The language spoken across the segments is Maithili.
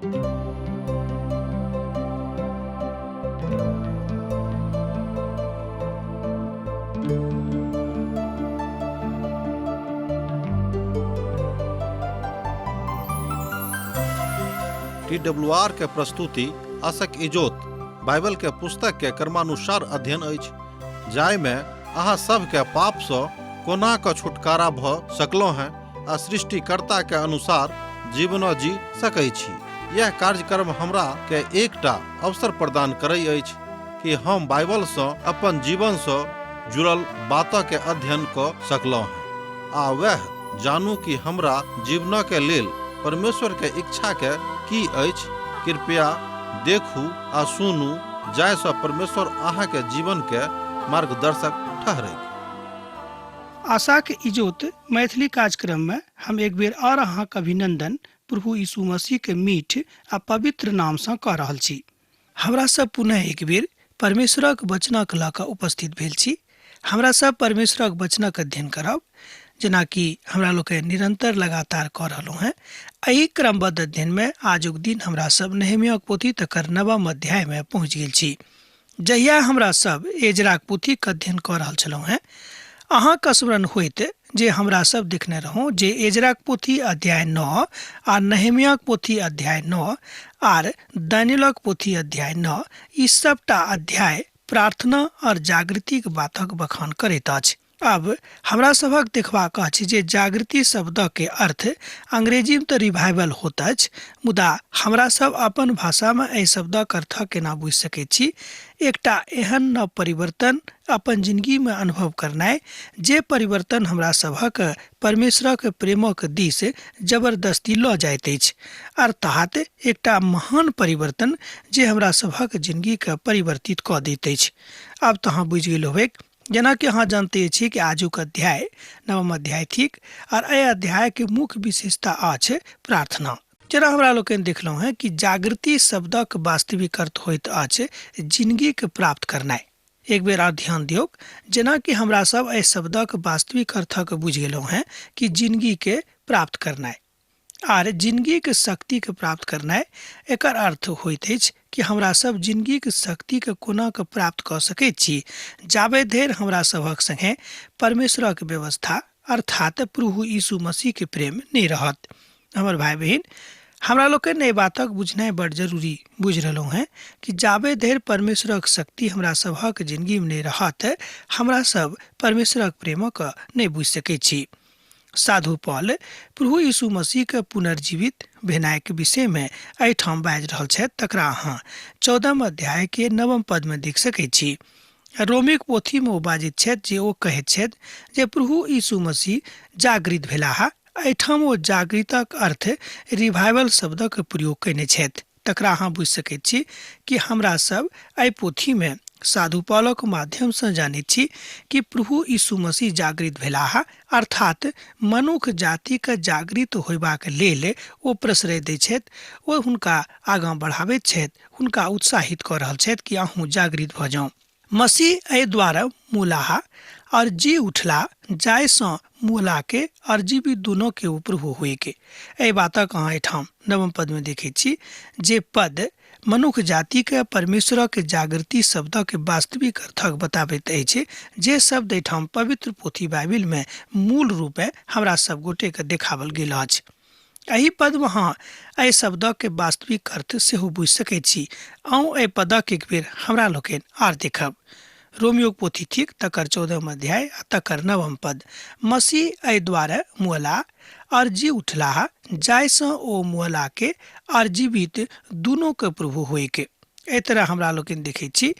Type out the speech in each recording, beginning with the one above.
टी डब्ल्यू आर के प्रस्तुति आशक इजोत बाइबल के पुस्तक के क्रमानुसार अध्ययन अछि, जाहिमे अहाँ सभके पापसँ कोना कऽ छुटकारा भऽ सकलहुँ हेँ आ सृष्टिकर्ता के अनुसार जीवनो जी सकै छी। यह कार्यक्रम हमरा के एकटा अवसर प्रदान करै अछि कि हम बाइबलसँ अपन जीवनसँ जुड़ल बातके अध्ययन कऽ सकलहुँ हेँ आ वएह जानू कि हमरा जीवनके लेल परमेश्वरके इच्छाके की अछि। कृपया देखू आ सुनू जाहिसँ परमेश्वर अहाँके जीवनके मार्गदर्शक ठहरैक। आशाक इजोत मैथिली कार्यक्रम में हम एक बेर और अहाँक अभिनंदन प्रभु यीशु मसीह के मीठ आ पवित्र नाम सँ कऽ रहल छी। हमरा सब पुनः एक बेर परमेश्वरक वचनक लऽ कऽ उपस्थित भेल छी। हमरा सब परमेश्वरक वचनक अध्ययन करब, जेनाकि हमरा लोकनि निरंतर लगातार कऽ रहलहुँ हेँ। एहि क्रमबद्ध अध्ययन में आजुक दिन हमरा सब नहेमियाक पोथी तकर नवम अध्याय में पहुँच गेल छी। जहिया हमरा सब एजराक पोथीक अध्ययन कऽ रहल छलहुँ हेँ, अहाँक स्मरण होइत जे हमरा सब देखने रहौं जे एजराक पोथी अध्याय 9 आ नहेमियाक पोथी अध्याय 9 आर दानियलक पोथी अध्याय 9 ई सबटा अध्याय प्रार्थना और जागृतिक बातक बखान करैत अछि। आब हमरा सभक देखबाक अछि जे जागृति शब्दके अर्थ अंग्रेजीमे तऽ रिवाइवल होइत अछि, मुदा हमरा सब अपन भाषामे एहि शब्दक अर्थ केना बुझि सकैत छी। एकटा एहन नव परिवर्तन अपन जिंदगीमे अनुभव करनाइ जे परिवर्तन हमरा सभक परमेश्वरक प्रेमक दिस जबरदस्ती लऽ जाइत अछि, अर्थात एकटा महान परिवर्तन जे हमरा सभक जिंदगीके परिवर्तित कऽ दैत अछि। आब तऽ अहाँ बुझि गेल होबैक, जेनाकि अहाँ जानते छी कि आजुक अध्याय नवम अध्याय थिक और एहि अध्याय के मुख्य विशेषता अछि प्रार्थना। जेना हमरा लोकनि देखलहुँ हेँ कि जागृति शब्दक वास्तविक अर्थ होइत अछि जिंदगी के प्राप्त करनाइ। एक बेर आर ध्यान दियौक, जेनाकि हमरा सब एहि शब्दक वास्तविक अर्थक बुझि गेलहुँ हेँ कि जिंदगी के प्राप्त करनाइ आर जिंदगीक शक्तिके प्राप्त करनाइ, एकर अर्थ होइत अछि कि हमरा सब जिंदगीक शक्तिके कोना कऽ प्राप्त कऽ सकैत छी जाबे धरि हमरा सभक संगे परमेश्वरक व्यवस्था अर्थात प्रभु यीशु मसीहके प्रेम नहि रहत। हमर भाई बहिन, हमरा लोकनि एहि बातक बुझनाइ बड़ जरूरी बुझि रहलहुँ हेँ कि जाबे धरि परमेश्वरक शक्ति हमरा सभक जिंदगीमे नहि रहत, हमरा सब परमेश्वरक प्रेमक नहि बुझि सकैत छी। साधु पॉल प्रभु यीशु मसीह के पुनर्जीवित भेनाइ के विषय में एहिठाम बाजि रहल छथि, तकरा अहाँ 14 अध्याय के नवम पद में देख सकैत छी। रोमिक पोथी में ओ बाजैत छथि जे ओ कहैत छथि जे प्रभु यीशु मसीह जागृत भेलाह। एहिठाम ओ जागृतक अर्थ रिवाइवल शब्दक प्रयोग कयने छथि, तकरा अहाँ बुझि सकैत छी कि हमरा सब एहि पोथी में साधु पॉलक माध्यम सँ जानैत छी कि प्रभु यीशु मसीह जागृत भेलाह, अर्थात मनुख जातिके जागृत होयबाक लेल ओ प्रश्रय दैत छथि, ओ हुनका आगाँ बढ़ाबैत छथि, हुनका उत्साहित कऽ रहल छथि कि अहूँ जागृत भऽ जाउ। मसीह एहि द्वारा मुलाह और जी उठला, जाहि सँ मुला के और जीवित दुनू के ओ प्रभु हुए के। एहि बातक अहाँ एहिठाम नवम पद में देखैत छी जे पद मनुख जाति के परमेश्वरक जागृति शब्दक वास्तविक अर्थक बताबैत अछि, जे शब्द एहिठाम पवित्र पोथी बाइबिल में मूल रूपे हमरा सब गोटे के देखावल गेल अछि। एहि पद में अहाँ एहि शब्दक के वास्तविक अर्थ सेहो बुझि सकैत छी। अहूँ एहि पदक एक बेर हमरा लोकनि आर देखब। रोमियोक पोथी थिक तकर 14 अध्याय आ तकर नवम पद। मसीह एहि द्वारे मुअला और जी उठलाह, जाहिसँ ओ मुअला के और जीवित दुनू के प्रभु होइक। एहि तरह हमरा लोकनि देखैत छी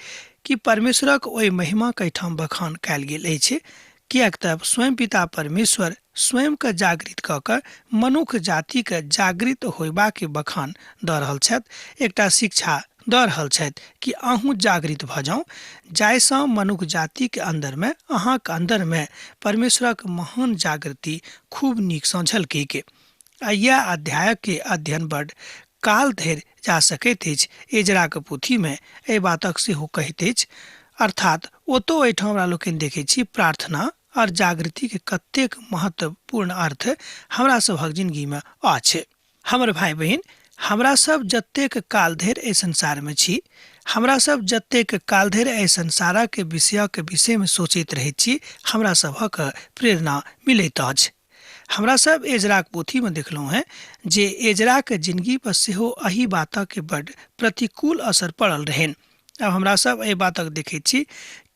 कि परमेश्वरक ओहि महिमाक एहिठाम बखान कयल गेल अछि, किएक तऽ स्वयं पिता परमेश्वर स्वयंके जागृत कऽ कऽ मनुख जातिके जागृत होयबाके बखान दऽ रहल छथि, एकटा शिक्षा दऽ रहल छथि कि अहूँ जागृत भऽ जाउ, जाहिसँ मनुख जातिके अन्दरमे, अहाँके अन्दरमे परमेश्वरक महान जागृति खूब नीकसँ झलकैके। आ इएह अध्यायके अध्ययन बड काल धरि जा सकैत अछि। एजराक पोथीमे एहि बातक सेहो कहैत अछि, अर्थात ओतौ एहिठाम हमरा लोकनि देखैत छी प्रार्थना और जागृति के कतेक महत्वपूर्ण अर्थ हमरा सभक जिंदगी में अछि। हमर भाई बहिन, हमरा सब जतेक काल धरि एहि संसारमे छी, हमरा सब जतेक काल धरि एहि संसारक विषयक विषयमे सोचैत रहैत छी, हमरा सभक प्रेरणा मिलैत अछि। हमरा सब एजराक पोथीमे देखलहुँ हेँ जे एजराक जिनगी पर सेहो एहि बातक बड्ड प्रतिकूल असर पड़ल रहनि। आब हमरा सब एहि बातक देखैत छी,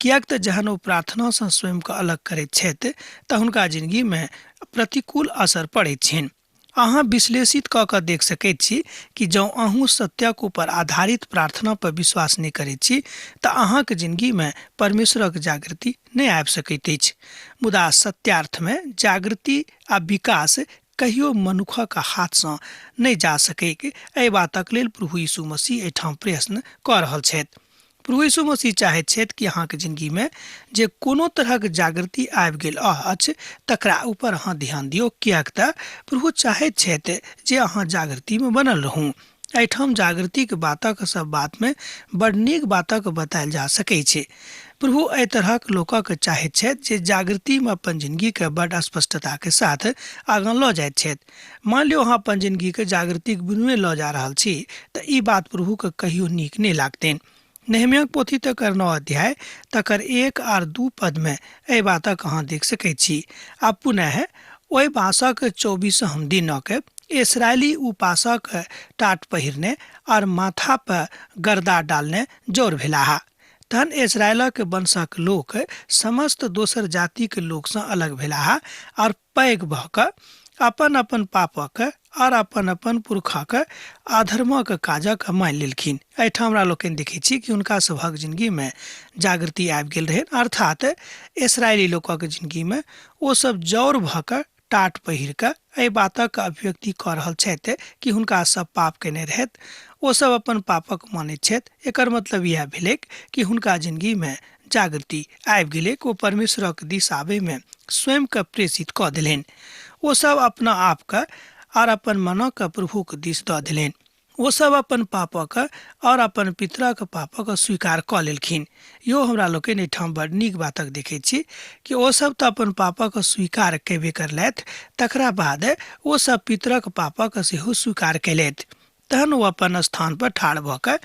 किएक तऽ जहन ओ प्रार्थनासँ स्वयंके अलग करैत छथि तऽ हुनका जिनगीमे प्रतिकूल असर पड़ैत छनि। अहाँ विश्लेषित कऽ कऽ देख सकैत छी कि जँ अहूँ सत्यक ऊपर आधारित प्रार्थना पर विश्वास नहि करैत छी तऽ अहाँक जिनगीमे परमेश्वरक जागृति नहि आबि सकैत अछि। मुदा सत्यार्थमे जागृति आ विकास कहियो मनुखक हाथसँ नहि जा सकैक, एहि बातक लेल प्रभु यीशु मसीह एहिठाम प्रश्न कऽ रहल छथि। प्रभु यीशु मसीह चाहैत छथि कि अहाँके जिनगीमे जे कोनो तरहक जागृति आबि गेल अछि तकरा ऊपर अहाँ ध्यान दियौ, किएक तऽ प्रभु चाहैत छथि जे अहाँ जागृतिमे बनल रहू। एहिठाम जागृतिक बातक सब बातमे बड़ नीक बातक बतायल जा सकै छै। प्रभु एहि तरहक लोकक चाहैत छथि जे जागृतिमे अपन जिनगीके बड़ स्पष्टताके साथ आगाँ लऽ जाइत छथि। मान लियौ अहाँ अपन जिनगीके जागृतिक बिनुए लऽ जा रहल छी तऽ ई बात प्रभुके कहियो नीक नहि लागतनि। नेहमियाक पोथी तकर 9 अध्याय तकर 1 आर 2 पदमे एहि बातक अहाँ देख सकैत छी। आ पुनः ओहि मासक 24 दिनक इसराइली उपासक टाट पहिरने और माथा पर गर्दा डालने जोर भेलाह। तहन इसराइलक वंशक लोक समस्त दोसर जातिक लोकसँ अलग भेलाह और पैघ भऽ कऽ अपन अपन पापक और अपन अपन पुरखाक अधर्मक काजक मानि लेलखिन। एहिठाम हमरा लोकनि देखै छी कि हुनका सभक जिनगीमे जागृति आबि गेल रहनि, अर्थात इसराइली लोकक जिनगीमे ओ सब जौर भऽ कऽ टाट पहिर कऽ एहि बातक अभिव्यक्ति कऽ रहल छथि कि हुनका सब पाप केने रहथि, ओ सब अपन पापक मानैत छथि। एकर मतलब इएह भेलैक कि हुनका जिनगीमे जागृति आबि गेलैक, ओ परमेश्वरक दिस आबैमे स्वयंके प्रेषित कऽ देलनि। ओ सब अपना आपके आर अपन मनक प्रभुक दिस दऽ देलनि। ओ सब अपन पापक और अपन पितरक पापक स्वीकार कऽ लेलखिन। यो हमरा लोकनि एहिठाम बड़ नीक बातक देखै छी कि ओ सब तऽ अपन पापक स्वीकार केबे करलथि, तकरा बाद ओ सब पितरक पापक सेहो स्वीकार केलथि। तहन ओ अपन स्थान पर ठाढ़ भऽ कऽ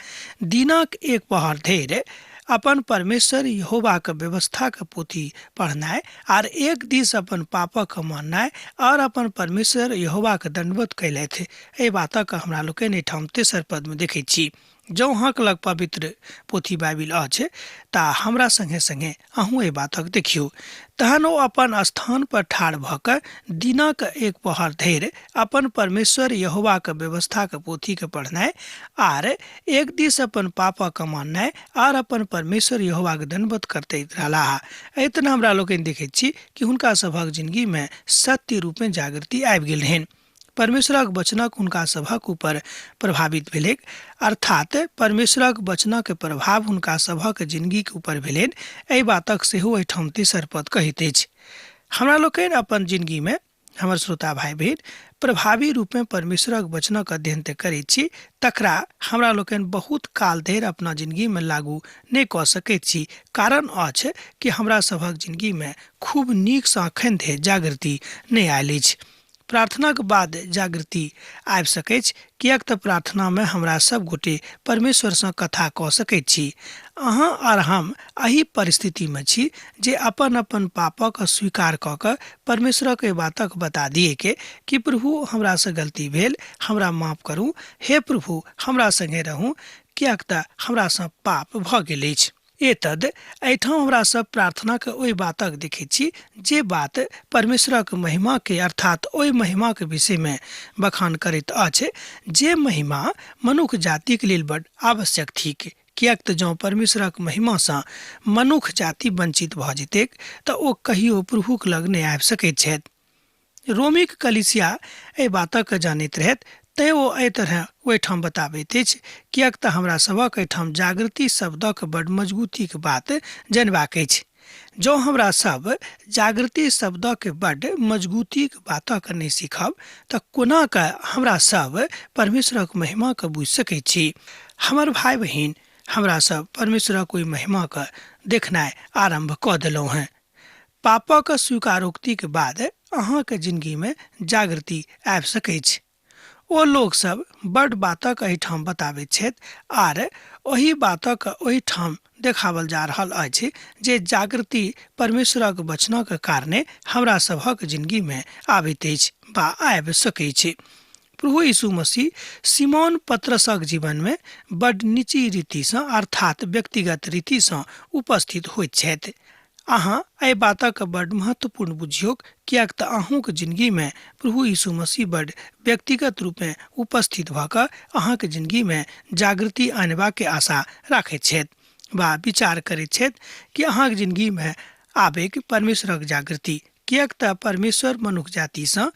दिनक एक पहर धरि अपन परमेश्वर यहोवाक व्यवस्थाक पोथी पढ़नाइ आर एक दिस अपन पापक माननाइ और अपन परमेश्वर यहोवाक दंडवत कयलथि। एहि बातक हमरा लोकनि एहिठाम तेसर पदमे देखै छी। जँ अहाँक लग पवित्र पोथी बाइबिल अछि तऽ हमरा संगे संगे अहूँ एहि बातक देखियौ। तहन ओ अपन स्थान पर ठाढ़ भऽ कऽ दिनक एक पहर धरि अपन परमेश्वर यहोवाक व्यवस्थाक पोथीके पढ़नाइ आर एक दिस अपन पापक माननाइ आर अपन परमेश्वर यहोवाक दंडवत करते रहलाह। एहि तरह हमरा लोकनि देखैत छी कि हुनका सभक जिनगीमे सत्य रूपमे जागृति आबि गेल रहनि। परमेश्वरक वचनक हुनका सभक ऊपर प्रभावित भेलैक, अर्थात परमेश्वरक वचनक प्रभाव हुनका सभक जिनगीक ऊपर भेलनि। एहि बातक सेहो एहिठाम तेसर पद कहैत अछि। हमरा लोकनि अपन जिनगीमे हमर श्रोता भाइ बहिन प्रभावी रूपमे परमेश्वरक वचनक अध्ययन तऽ करैत छी, तकरा हमरा लोकनि बहुत काल धरि अपना जिनगीमे लागू नहि कऽ सकैत छी। कारण अछि कि हमरा सभक जिनगीमे खूब नीकसँ अखन धरि जागृति नहि आयल अछि। प्रार्थनाक बाद जागृति आबि सकैछ, किएक तऽ प्रार्थनामे हमरा सब गोटे परमेश्वरसँ कथा कऽ सकैत छी। अहाँ आर हम एहि परिस्थितिमे छी जे अपन अपन पापक स्वीकार कऽ कऽ परमेश्वरक एहि बातक बता दिएके कि प्रभु हमरासँ गलती भेल, हमरा माफ करू, हे प्रभु हमरा संगे रहू, किएक तऽ हमरासँ पाप भऽ गेल अछि। एतद एहिठाम हमरा सब प्रार्थनाक ओहि बातक देखैत छी जे बात परमेश्वरक महिमा के अर्थात ओहि महिमाक विषयमे बखान करैत अछि जे महिमा मनुख जातिक लेल बड आवश्यक थिक। किएक तऽ जँ परमेश्वरक महिमासँ मनुख जाति वंचित भऽ जेतैक तऽ ओ कहियो प्रभुक लग नहि आबि सकैत छथि। रोमिक कलीसिया एहि बातक जानैत रहैत, तैं ओ एहि तरह ओहिठाम बताबैत अछि, किएक तऽ हमरा सभक एहिठाम जागृति शब्दक बड मजबूतीक बात जनबाक अछि। जँ हमरा सब जागृति शब्दक बड मजबूतीक बातक नहि सीखब तऽ कोना कऽ हमरा सब परमेश्वरक महिमाके बुझि सकैत छी। हमर भाइ बहिन, हमरा सब परमेश्वरक ओहि महिमाके देखनाइ आरम्भ कऽ देलहुँ हेँ। पापक स्वीकारोक्तिक बाद अहाँके जिनगीमे जागृति आबि सकैछ। ओ लोक सब बड बातक एहिठाम बताबैत छथि आर ओहि बातक ओहिठाम देखावल जा रहल अछि जे जागृति परमेश्वरक वचनक कारणे हमरा सभक जिंदगी में आबैत अछि बा आबि सकैत छै। प्रभु यीशु मसीह सिमोन पत्रसक जीवन में बड निजी रीतिसँ अर्थात व्यक्तिगत रीतिसँ उपस्थित होइत छथि। अहाँ एहि बातक बड महत्वपूर्ण बुझियौक, किएक तऽ अहूँक जिंदगी में प्रभु यीशु मसीह बड व्यक्तिगत रूपे उपस्थित भऽ कऽ अहाँक जिंदगी में जागृति आनबाक आशा राखैत छथि वा विचार करैत छथि कि अहाँक जिंदगी में आबैक परमेश्वरक जागृति, किएक तऽ परमेश्वर मनुख जातिसँ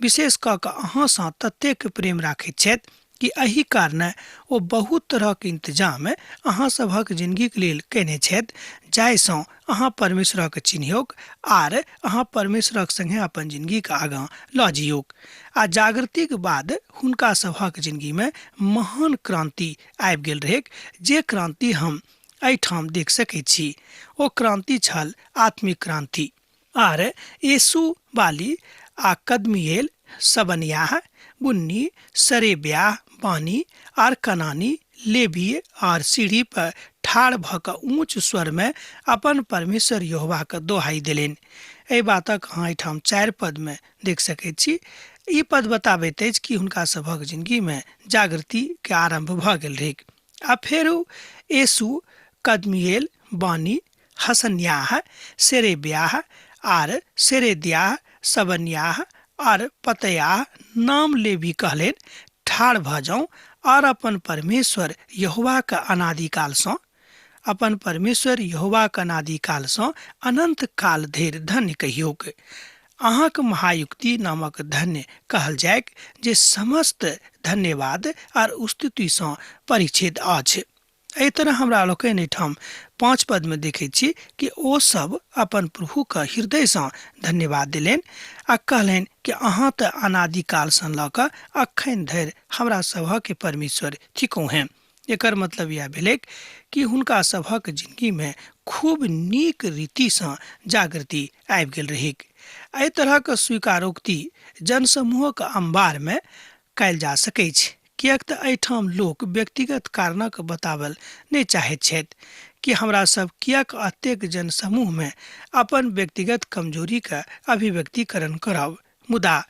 विशेष कऽ कऽ अहाँसँ ततेक प्रेम राखैत छथि कि एहि कारणे ओ बहुत तरहक इंतजाम अहाँ सभक जिंदगीक लेल कयने छथि, जाहिसँ अहाँ परमेश्वरक चिन्हियौक आर अहाँ परमेश्वरक संगे अपन जिंदगीक आगाँ लऽ जइयौक। आ जागृतिक बाद हुनका सभक जिंदगीमे महान क्रांति आबि गेल रहैक, जे क्रांति हम एहिठाम देख सकैत छी। ओ क्रांति छल आत्मिक क्रांति। आर येशू बाली आ कदमिएल, सबनियाह, बुन्नी, सरेब्याह, बानी आर कनानी, लेबी आर सीढ़ी पर ठाढ़ भऽ कऽ ऊँच स्वरमे अपन परमेश्वर यहोवाके दोहाइ देलनि। एहि बातक अहाँ एहिठाम 4 पदमे देख सकैत छी। ई पद बताबैत अछि कि हुनका सभक जिंदगीमे जागृतिके आरम्भ भऽ गेल रहैक। आ फेर येशू, कदमिएल, बानी, हसन्याह, सेरेब्याह आर सेरेद्याह, सबन्याह आर पतयाह नाम लेबी कहलनि, ठाढ़ भऽ जाउ आर अपन परमेश्वर यहोवाक अनादिकालसँ अपन परमेश्वर यहोवाक अनादिकालसँ अनंत काल धरि धन्य कहियौक। अहाँक महायुक्ति नामक धन्य कहल जाइक, जे समस्त धन्यवाद आर स्तुतिसँ परिचित अछि। एहि तरह हमरा लोकनि एहिठाम 5 पद में देखैत छी कि ओ सब अपन प्रभुके हृदयसँ धन्यवाद देलनि आ कहलनि कि अहाँ तऽ अनादिकालसँ लऽ कऽ अखन धरि हमरा सभक परमेश्वर थिकहुँ हेँ। एकर मतलब इएह भेलैक कि हुनका सभक जिंदगीमे खूब नीक रीतिसँ जागृति आबि गेल रहैक। एहि तरहक स्वीकारोक्ति जनसमूहक अम्बारमे कयल जा सकैछ, किएक तऽ एहिठाम लोक व्यक्तिगत कारणक बताबल नहि चाहैत छथि कि हमरा सब किएक अतेक जनसमूहमे अपन व्यक्तिगत कमजोरीके अभिव्यक्तिकरण करब। मुदा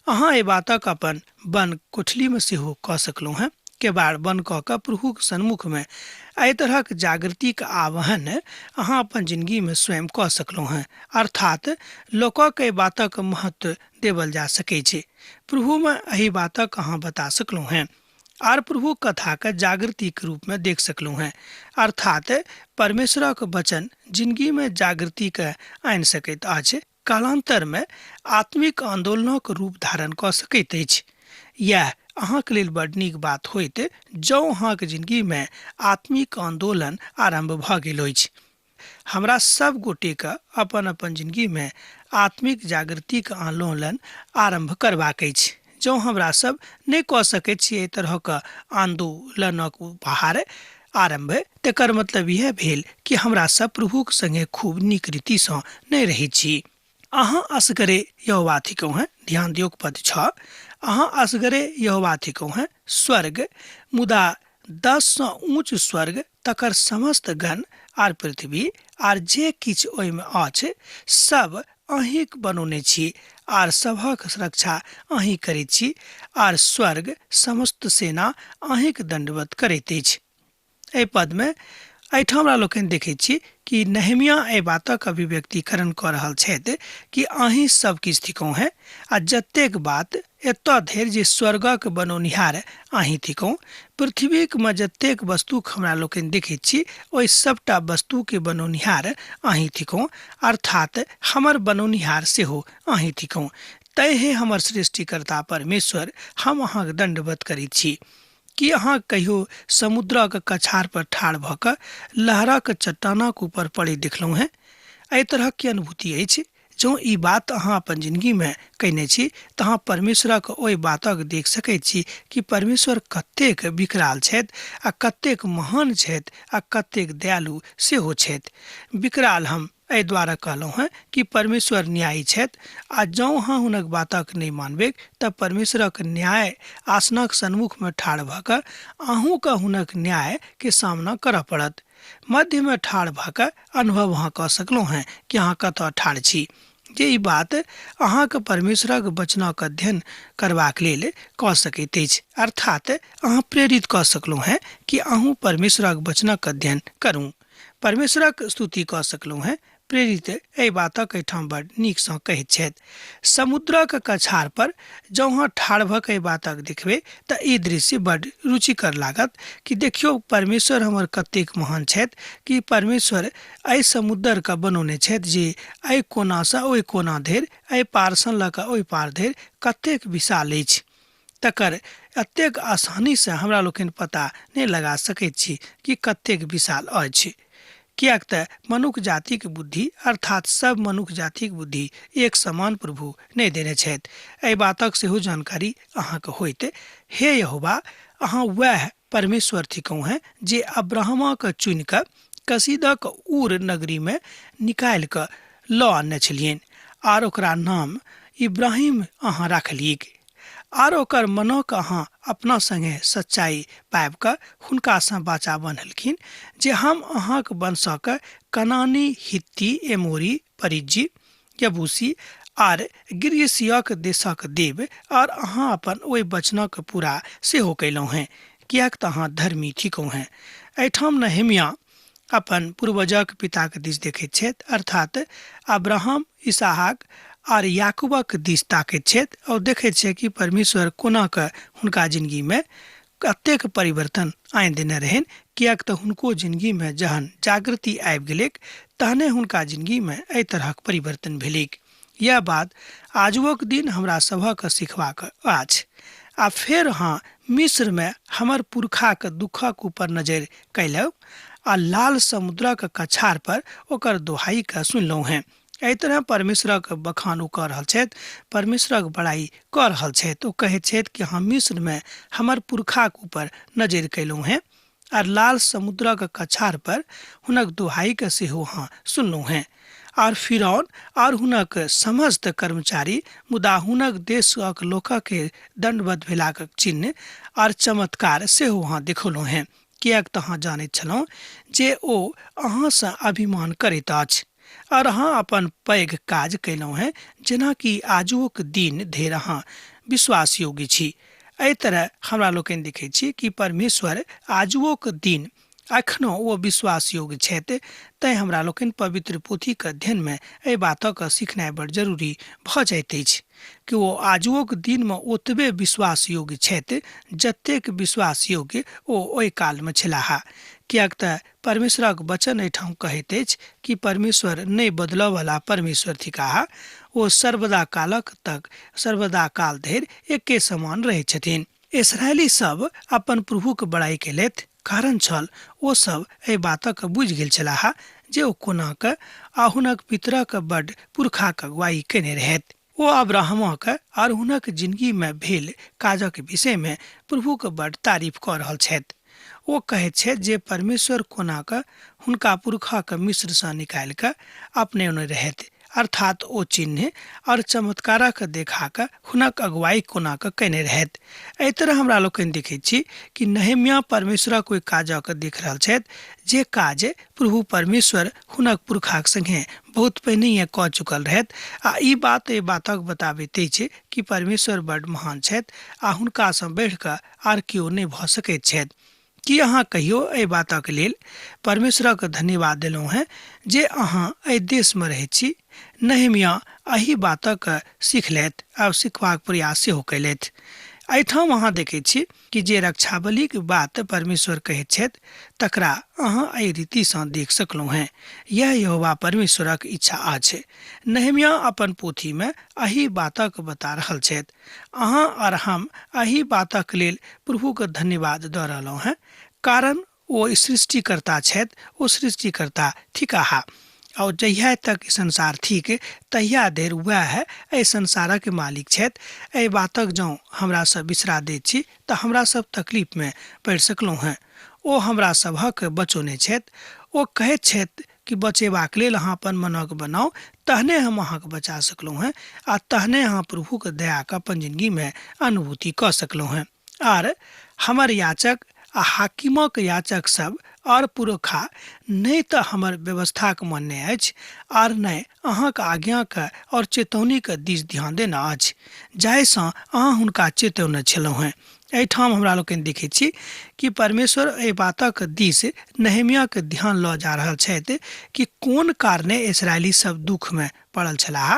अहाँ एहि बातक अपन बन कोठलीमे सेहो कऽ सकलहुँ हेँ। केबाड़ बंद कऽ कऽ प्रभुक सन्मुखमे एहि तरहक जागृतिक आह्वान अहाँ अपन जिंदगीमे स्वयं कऽ सकलहुँ हेँ। अर्थात लोकक एहि बातक महत्व देवल जा सकै छै। प्रभुमे एहि बातक अहाँ बता सकलहुँ हेँ आर प्रभु कथाके जागृतिक रूपमे देख सकलहुँ हेँ। अर्थात परमेश्वरक वचन जिंदगीमे जागृतिके आनि सकैत अछि, कालांतरमे आत्मिक आंदोलनक रूप धारण कऽ सकैत अछि। इएह अहाँके लेल बड नीक बात होइत जँ अहाँके जिंदगीमे आत्मिक आंदोलन आरम्भ भऽ गेल अछि। हमरा सब गोटेके अपन अपन जिंदगीमे आत्मिक जागृतिक आंदोलन आरम्भ करबाक अछि। जँ हमरा सब नहि कऽ सकैत छी एहि तरहक आंदोलनक उपहार आरम्भ, तकर मतलब इएह भेल कि हमरा सब प्रभुक संगे खूब नीक रीतिसँ नहि रहै छी। अहाँ असगरे यहोवा थिकहुँ हेँ। ध्यान दियौक पद 6, अहाँ असगरे यहोवा थिकहुँ हेँ। स्वर्ग मुदा 10 सँ ऊँच स्वर्ग, तकर समस्त गण आर पृथ्वी आर जे किछु ओहिमे अछि सब अहीँक बनौने छी आर सभक रक्षा अहीँ करैत छी आर स्वर्ग समस्त सेना अहीँक दण्डवत करैत अछि। एहि पदमे एहिठाम हमरा लोकनि देखैत छी कि नहेमिया एहि बातक अभिव्यक्तिकरण कऽ रहल छथि कि अहीँ सब किछु थिकहुँ हेँ आ जतेक बात एतऽ धरि जे स्वर्गक बनौनिहार अहीँ थिकहुँ, पृथ्वीकमे जतेक वस्तुक हमरा लोकनि देखैत छी ओहि सबटा वस्तुके बनौनिहार अहीँ थिकहुँ, अर्थात हमर बनौनिहार सेहो अहीँ थिकहुँ। तैँ हे हमर सृष्टिकर्ता परमेश्वर, हम अहाँक दण्डवत करैत छी। की अहाँ कहियो समुद्रक कछार पर ठाढ़ भऽ कऽ लहरक चट्टानक ऊपर पड़ैत देखलहुँ हेँ? एहि तरहक की अनुभूति अछि? जँ ई बात अहाँ अपन जिंदगीमे कयने छी तऽ अहाँ परमेश्वरक ओहि बातक देख सकैत छी कि परमेश्वर कतेक विकराल छथि आ कतेक महान छथि आ कतेक दयालु सेहो छथि। विकराल हम एहि दुआरे कहलहुँ हेँ कि परमेश्वर न्यायी छथि आ जँ अहाँ हुनक बातक नहि मानबैक तऽ परमेश्वरक न्याय आसनक सन्मुखमे ठाढ़ भऽ कऽ अहूँके हुनक न्यायके सामना करऽ पड़त। मध्यमे ठाढ़ भऽ कऽ अनुभव अहाँ कऽ सकलहुँ हेँ कि अहाँ कतऽ ठाढ़ छी। जे ई बात अहाँके परमेश्वरक वचनक अध्ययन करबाक लेल कऽ सकैत अछि, अर्थात अहाँ प्रेरित कऽ सकलहुँ हेँ कि अहूँ परमेश्वरक वचनक अध्ययन करू। परमेश्वरक स्तुति कऽ सकलहुँ हेँ। प्रेरित एहि बातक एहिठाम बड़ नीकसँ कहैत छथि। समुद्रक कछार पर जँ अहाँ ठाढ़ भऽ कऽ एहि बातक देखबै तऽ ई दृश्य बड़ रुचिकर लागत कि देखियौ परमेश्वर हमर कतेक महान छथि कि परमेश्वर एहि समुद्रके बनौने छथि जे एहि कोनासँ ओहि कोना धरि, एहि पारसँ लऽ कऽ ओहि पार धरि कतेक विशाल अछि। तकर एतेक आसानीसँ हमरा लोकनि पता नहि लगा सकैत छी कि कतेक विशाल अछि। किएक तऽ मनुख जातिक बुद्धि अर्थात सब मनुख जातिक बुद्धि एक समान प्रभु नहि देने छथि। एहि बातक सेहो जानकारी अहाँके होइत। हे यहोवा, अहाँ वएह परमेश्वर थिकहुँ हेँ जे अब्राहमके चुनि कऽ कसीदक ऊर नगरीमे निकालि कऽ लऽ आनने छलियनि आर ओकरा नाम इब्राहिम अहाँ राखलियैक आर ओकर मनक अहाँ अपना संगे सच्चाइ पाबि कऽ हुनकासँ वाचा बन्हलखिन जे हम अहाँक वंशक कनानी, हित्ती, एमोरी, परिज्जी, यबूसी आर गिर्गेशियक देशक देब आर अहाँ अपन ओहि वचनक पूरा सेहो कयलहुँ हेँ, किएक तऽ अहाँ धर्मी थिकहुँ हेँ। एहिठाम नहेम्याह अपन पूर्वजक पिताक दिस देखैत छथि, अर्थात अब्राहम, इसहाक आर याकूबक दिस ताकैत छथि और देखैत छथि कि परमेश्वर कोना कऽ हुनका जिनगीमे कतेक परिवर्तन आनि देने रहनि, किएक तऽ हुनको जिनगीमे जहन जागृति आबि गेलैक तहने हुनका जिनगीमे एहि तरहक परिवर्तन भेलैक। यैह बात आजुओक दिन हमरा सभक सिखबाक अछि। आ फेर अहाँ मिस्रमे हमर पुरखाक दुःखक ऊपर नजरि कयलहुँ आ लाल समुद्रक कछार पर ओकर दोहाइकेँ सुनलहुँ हेँ। एहि तरह परमेश्वरक बखान ओ कऽ रहल छथि, परमेश्वरक बड़ाइ कऽ रहल छथि। ओ कहैत छथि कि हम मिस्रमे हमर पुरखाक ऊपर नजरि कयलहुँ हेँ आर लाल समुद्रक कछार पर हुनक दुहाइके सेहो अहाँ सुनलहुँ हेँ। आर फिरौन आर हुनक समस्त कर्मचारी मुदा हुनक देशक लोकके दण्डवत भेलाक चिन्ह आर चमत्कार सेहो अहाँ देखौलहुँ हेँ, किएक तऽ अहाँ जानैत छलहुँ जे ओ अहाँसँ अभिमान करैत अछि। आर अहाँ अपन पैघ काज कयलहुँ हेँ, जेना कि आजुओक दिन धरि अहाँ विश्वासयोग्य छी। एहि तरह हमरा लोकनि देखैत छी कि परमेश्वर आजुओक दिन एखनो ओ विश्वासयोग्य छथि। तैँ हमरा लोकनि पवित्र पोथीक अध्ययनमे एहि बातक सिखनाइ बड़ जरूरी भऽ जाइत अछि कि ओ आजुओक दिनमे ओतबे विश्वासयोग्य छथि जतेक विश्वासयोग्य ओ ओहि कालमे छलाह। किएक तऽ परमेश्वरक वचन एहिठाम कहैत अछि कि परमेश्वर नहि बदलऽवला परमेश्वर थिकाह। ओ सर्वदा कालक तक सर्वदा काल धरि एके समान रहैत छथिन। इसराइली सब अपन प्रभुक बड़ाई केलथि, कारण छल ओ सब एहि बातक बुझि गेल छलाह जे ओ कोना कऽ आ हुनक पितरक बड पुरखाक अगुवाई कयने रहथि। ओ अब्राहमक आर हुनक जिनगी मे भेल काजक विषय मे प्रभुक बड तारीफ कऽ रहल छथि। ओ कहैत छथि जे परमेश्वर कोना कऽ हुनका पुरखाक मिस्र सँ निकालि कऽ अपनेने रहथि, अर्थात ओ चिन्ह और चमत्कारक देखा कऽ हुनक अगुवाई कोना कऽ कयने रहथि। एहि तरह हमरा लोकनि देखैत छी कि नहेम्याह परमेश्वरक ओहि काजक देख रहल छथि जे काज प्रभु परमेश्वर हुनक पुरखाक संगे बहुत पहिनहिए कऽ चुकल रहथि आ ई बात एहि बातक बताबैत अछि कि परमेश्वर बड महान छथि आ हुनकासँ बढ़ि कऽ आर केओ नहि भऽ सकैत छथि। की अहाँ कहियो एहि बातक लेल परमेश्वरक धन्यवाद देलहुँ हेँ जे अहाँ एहि देशमे रहैत छी? नहेम्याह एहि बातक सीखलथि आ सिखबाक प्रयास सेहो कयलथि। एहिठाम अहाँ देखैत छी कि जे रक्षाबलिक बात परमेश्वर कहैत छथि तकरा अहाँ एहि रीतिसँ देख सकलहुँ हेँ। यैह यहोवा परमेश्वरक इच्छा अछि। नहेम्याह अपन पोथीमे एहि बातक बता रहल छथि। अहाँ आर हम एहि बातक लेल प्रभुके धन्यवाद दऽ रहलहुँ हेँ, कारण ओ सृष्टिकर्ता छथि, ओ सृष्टिकर्ता थिकाह। आओर जहिया तक ई संसार थिक तहिया धरि वएह एहि संसारक मालिक छथि। एहि बातक जँ हमरा सब बिसरा दैत छी तऽ हमरा सब तकलीफमे पड़ि सकलहुँ हेँ। ओ हमरा सभक बचौने छथि। ओ कहैत छथि कि बचेबाक लेल अहाँ अपन मनक बनाउ, तहने हम अहाँके बचा सकलहुँ हेँ आ तहने अहाँ प्रभुके दयाके अपन जिन्दगीमे अनुभूति कऽ सकलहुँ हेँ। आर हमर याचक आ हाकिमक याचक सब आओर पुरखा नहि तऽ हमर व्यवस्थाके मानने अछि आर नहि अहाँक आज्ञाके आओर चेतौनीके दिस ध्यान देने अछि, जाहिसँ अहाँ हुनका चेतौने छलहुँ हेँ। एहिठाम हमरा लोकनि देखैत छी कि परमेश्वर एहि बातक दिस नहेमियाके ध्यान लऽ जा रहल छथि कि कोन कारणे इसराइली सब दुखमे पड़ल छलाह।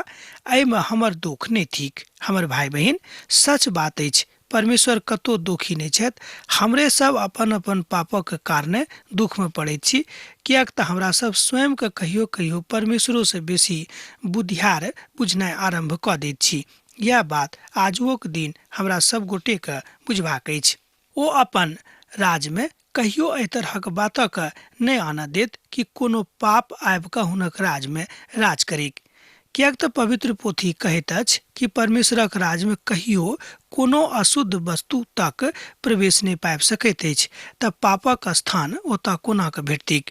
एहिमे हमर दुख नहि थिक। हमर भाय बहिन, सच बात अछि, परमेश्वर कतौ दोखी नहि छथि। हमरे सब अपन अपन पापक कारणे दुखमे पड़ैत छी, किएक तऽ हमरा सब स्वयंके कहियो कहियो परमेश्वरोसँ बेसी बुधियार बुझनाइ आरम्भ कऽ दैत छी। इएह बात आजुओक दिन हमरा सब गोटेके बुझबाक अछि। ओ अपन राजमे कहियो एहि तरहक बातक नहि आनऽ देत कि कोनो पाप आबि कऽ हुनक राजमे राज करैक। किएक तऽ पवित्र पोथी कहैत अछि कि परमेश्वरक राजमे कहियो कोनो अशुद्ध वस्तु तक प्रवेश नहि पाबि सकैत अछि, तऽ पापक स्थान ओतऽ कोना कऽ भेटतैक?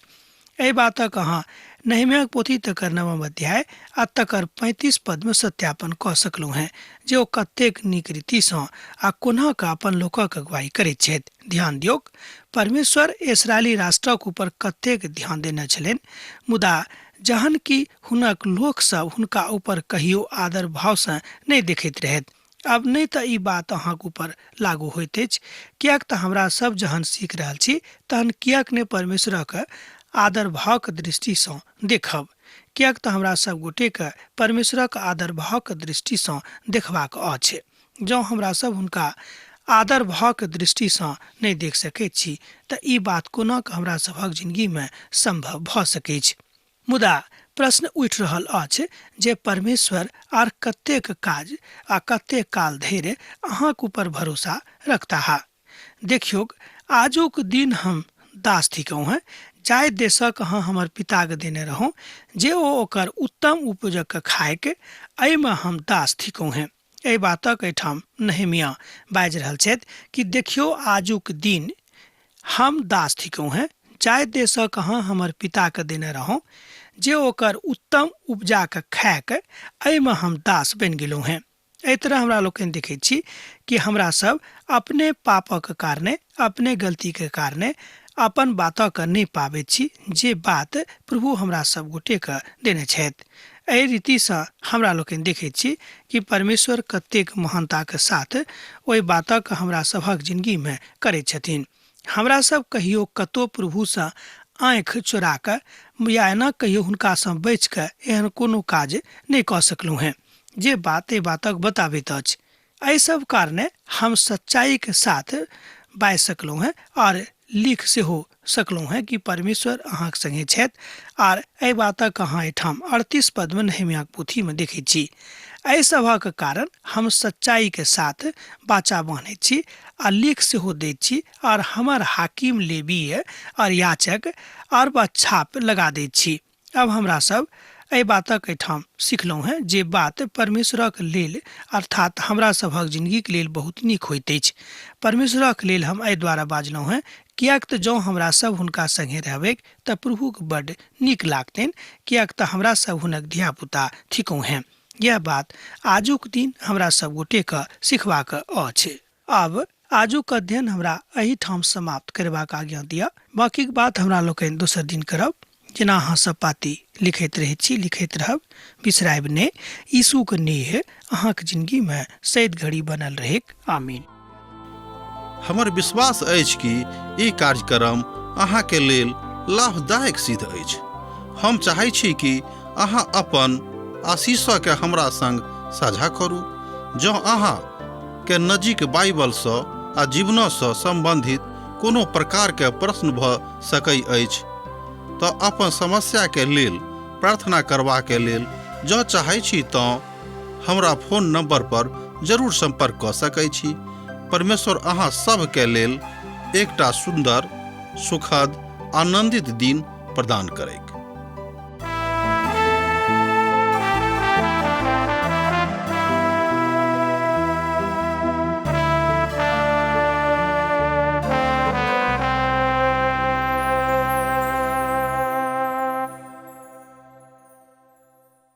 एहि बातक अहाँ नहेम्याक पोथी तकर नवम अध्याय आ तकर 35 पदमे सत्यापन कऽ सकलहुँ हेँ जे ओ कतेक नीक रीतिसँ आ कोना कऽ अपन लोकक अगुवाई करैत छथि। ध्यान दियौक, परमेश्वर इसराइली राष्ट्रक ऊपर कतेक ध्यान देने छलनि, मुदा जहन कि हुनक लोक सब हुनका ऊपर कहियो आदर भावसँ नहि देखैत रहथि। आब नहि तऽ ई बात अहाँक ऊपर लागू होइत अछि, किएक तऽ हमरा सब जहन सीख रहल छी तहन किएक नहि परमेश्वरक आदर भावक दृष्टिसँ देखब, किएक तऽ हमरा सब गोटेके परमेश्वरक आदर भावक दृष्टिसँ देखबाक अछि। जँ हमरा सब हुनका आदर भावक दृष्टिसँ नहि देख सकैत छी तऽ ई बात कोना कऽ हमरा सभक जिनगीमे सम्भव भऽ सकैछ। मुदा प्रश्न उठि रहल अछि जे परमेश्वर आर कतेक काज आ कतेक काल धरि अहाँक ऊपर भरोसा रखताह। देखियौक, आजुक दिन हम दास थिकहुँ हेँ, जाहि देशक अहाँ हमर पिताके देने रहौं जे ओ ओकर उत्तम उपजक खायक, एहिमे हम दास थिकहुँ हेँ। एहि बातक एहिठाम नहेमिया बाजि रहल छथि कि देखियौ, आजुक दिन हम दास थिकहुँ हेँ, जाहि देशक अहाँ हमर पिताके देने रहौं जे ओकर उत्तम उपजाके खायके, एहिमे हम दास बनि गेलहुँ हेँ। एहि तरह हमरा लोकनि देखैत छी कि हमरा सब अपने पापक कारणे, अपने गलतीके कारणे अपन बातक नहि पाबैत छी जे बात प्रभु हमरा सब गोटेके देने छथि। एहि रीतिसँ हमरा लोकनि देखैत छी कि परमेश्वर कतेक महानताके साथ ओहि बातक हमरा सभक जिनगीमे करैत छथिन। हमरा सब कहियो कतौ प्रभुसँ आँखि चोरा कऽ या एना कहियो हुनकासँ बचि कऽ एहन कोनो काज नहि कऽ सकलहुँ हेँ जे बात एहि बातक बताबैत अछि। एहि सब कारणे हम सच्चाईके साथ बाजि सकलहुँ हेँ आओर लिख सेहो सकलहुँ हेँ कि परमेश्वर अहाँक संगे छथि। आर एहि बातक अहाँ एहिठाम 38 पदमे नहेम्याक पोथीमे देखैत छी। एहि सभक कारण हम सच्चाईके साथ बाचा बान्हैत छी आ लिख सेहो दैत छी आर हमर हाकिम लेबीय आओर याचक आओर बा छाप लगा दैत छी। अब हमरा सब एहि बातक एहिठाम सिखलहुँ हेँ जे बात परमेश्वरक लेल अर्थात हमरा सभक जिनगीक लेल बहुत नीक होइत अछि। परमेश्वरक लेल हम एहि द्वारा बाजलहुँ हेँ किएक तऽ जँ हमरा सब हुनका संगे रहबैक तऽ प्रभुक बड्ड नीक लागतनि, किएक तऽ हमरा सब हुनक धियापुता थिकहुँ हेँ। यैह बात आजुक दिन हमरा सब गोटेके सिखबाक अछि। आब आजुक अध्ययन हमरा एहिठाम समाप्त करबाक आज्ञा दिअ। बाँकीक बात हमरा लोकनि दोसर दिन करब। जेना अहाँ सब पाती लिखैत रहैत छी, लिखैत रहब, बिसरायब नहि। यीशुक नेह अहाँक जिनगीमे सैद घड़ी बनल रहैक। आमीन। हमर विश्वास अछि कि ई कार्यक्रम अहाँके लेल लाभदायक सिद्ध अछि। हम चाहै छी कि अहाँ अपन आशीषके हमरा संग साझा करू। जँ अहाँ के नजीक बाइबलसँ आ जीवनसँ सम्बन्धित कोनो प्रकारके प्रश्न भऽ सकै अछि तऽ अपन समस्याके लेल प्रार्थना करबाके लेल जँ चाहै छी तँ हमरा फोन नंबर पर जरूर संपर्क कऽ सकै छी। परमेश्वर अहाँ सभके लेल एकटा सुन्दर, सुखद, आनंदित दिन प्रदान करैक।